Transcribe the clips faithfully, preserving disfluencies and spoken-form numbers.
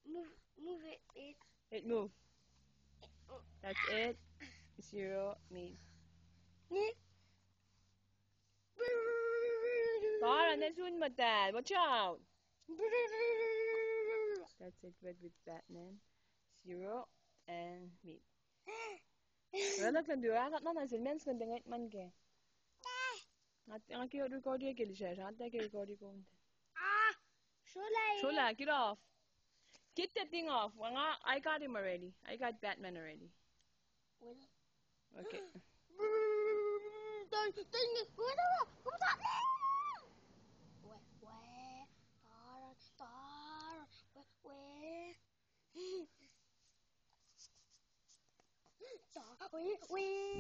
Move, move it, it. It move. That's it. Zero, mid. Ni. Tara, nesun muhtahl. Watch out. That's it, red with Batman. Zero and mid. Well, look, do I got none as it means nothing, it man ke. Nga, nga ke record ke lisha, nga ke record kom. Ah, shola. Shola, get off. Get that thing off. Nga, I got him already. I got Batman already. Well. Okay.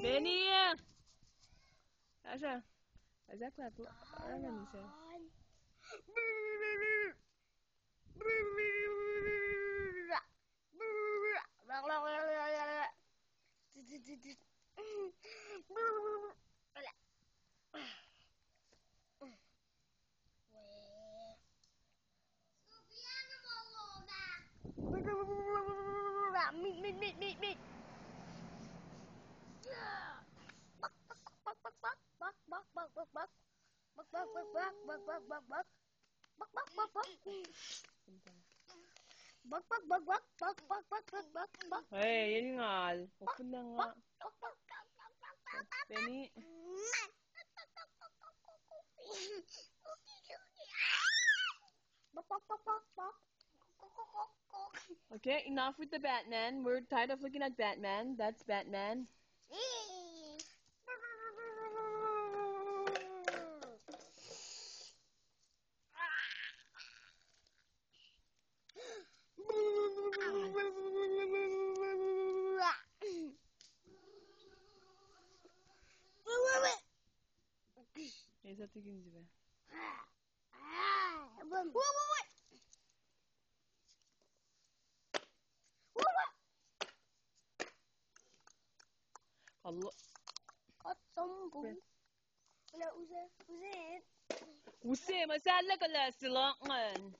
Benny. Asha. Asha klap. Arang ni sa. Meat, meat, meat, meat, meat. Buck, buck, buck, buck, buck. Buck, buck, buck, buck, buck. Buck, buck, buck, buck, buck. Buck, buck, buck, buck. Buck, buck, buck, buck. Buck, buck, buck, buck, buck, buck. Hey, ini ngal. Open na nga. Buck, buck, buck, buck, buck, buck. Benny. Buck, buck, buck, buck, buck. Okay, enough with the Batman. We're tired of looking at Batman. That's Batman. Ei, sa tikin sibe. Kallo. Kat sambung. Wala, use, use. Use, ma sa lakalah silangan.